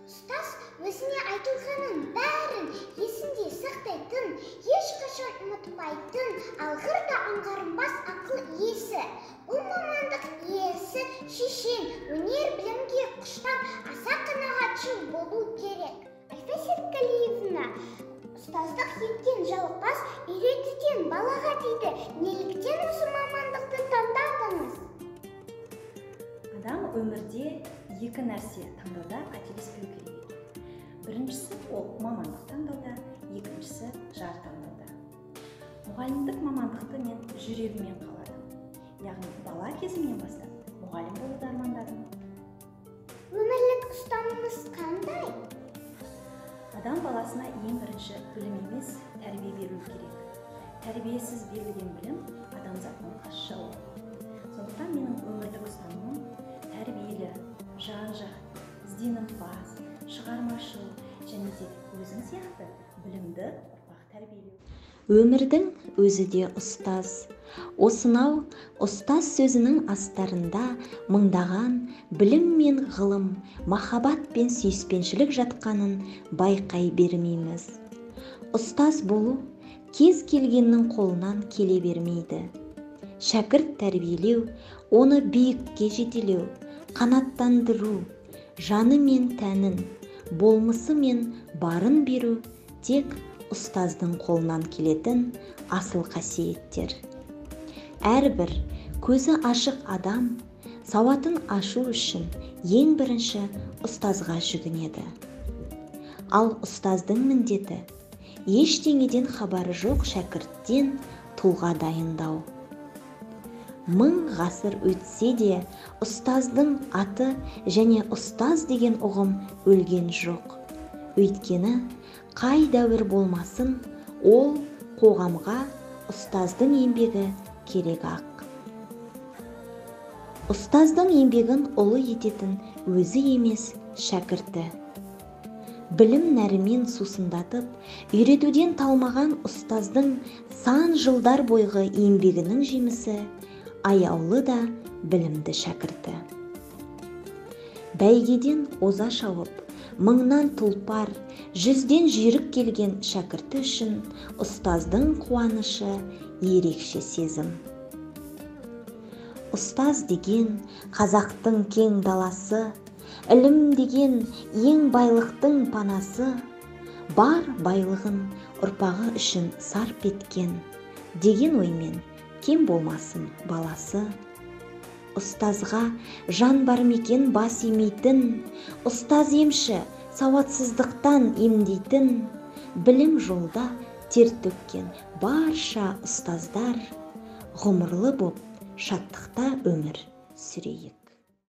Ұстаз өзіне айтылғанын бәрін есінде сақтайтын, ешқашан ұмытпайтын, алғыр да аңғарынбас ақыл иесі. Бұл мамандық иесі шешен, өнер білімге құштар, аса қанағатшыл болу керек. Альфа Серікқалиевна, ұстаздық еткен жалықпас, үйретуден балаға дейді. Неліктен осы мамандықты таңдадыңыз? Адам өмірде екі нәрсе таңдауда қателеспеу керек екен. Біріншісі ол мамандық таңдауда, екіншісі жар таңдауда. Мұғалімдік мамандықты мен жүрегіммен қаладым. Яғни бала кезімнен бастап мұғалім болуды армандадым. Өмірлік ұстанымыңыз қандай? Адам баласына ең бірінші білім емес, тәрбие беру керек. Тәрбиесіз берілген білім адамзаттың қас жауы. Сондықтан менің өмірлік ұстанымым тәрбиелі, жан-жақты, ізденімпаз, шығармашыл және де өзің сияқты білімді ұрпақ тәрбиелеу. Өмірдің өзі де ұстаз. Осынау ұстаз сөзінің астарында мыңдаған білім мен ғылым, махаббат пен сүйіспеншілік жатқанын байқай бермейміз. Ұстаз болу кез келгеннің қолынан келе бермейді. Шәкірт тәрбиелеу, оны биікке жетелеу, қанаттандыру, жаны мен тәнін, болмысы мен барын беру тек ұстаздың қолынан келетін асыл қасиеттер. Әрбір көзі ашық адам сауатын ашу үшін ең бірінші ұстазға жүгінеді. Ал ұстаздың міндеті ештеңеден хабары жоқ шәкірттен тұлға дайындау. Мың ғасыр өтсе де ұстаздың аты және ұстаз деген ұғым өлген жоқ. Өйткені қай дәуір болмасын, ол қоғамға ұстаздың еңбегі керек ақ. Ұстаздың еңбегін ұлы ететін өзі емес, шәкірті. Білім нәрімен сусындатып, үйретуден талмаған ұстаздың сан жылдар бойғы еңбегінің жемісі аяулы да білімді шәкірті. Бәйгеден оза шауып, мыңнан тұлпар, жүзден жүйрік келген шәкірті үшін ұстаздың қуанышы ерекше сезім. Ұстаз деген қазақтың кең даласы, ілім деген ең байлықтың панасы, бар байлығын ұрпағы үшін сарп еткен деген оймен кем болмасын баласы. Ұстазға жан бар мекен бас емейтін, ұстаз емші сауатсыздықтан емдейтін, білім жолда тер төккен барша ұстаздар ғұмырлы боп шаттықта өмір сүрейік.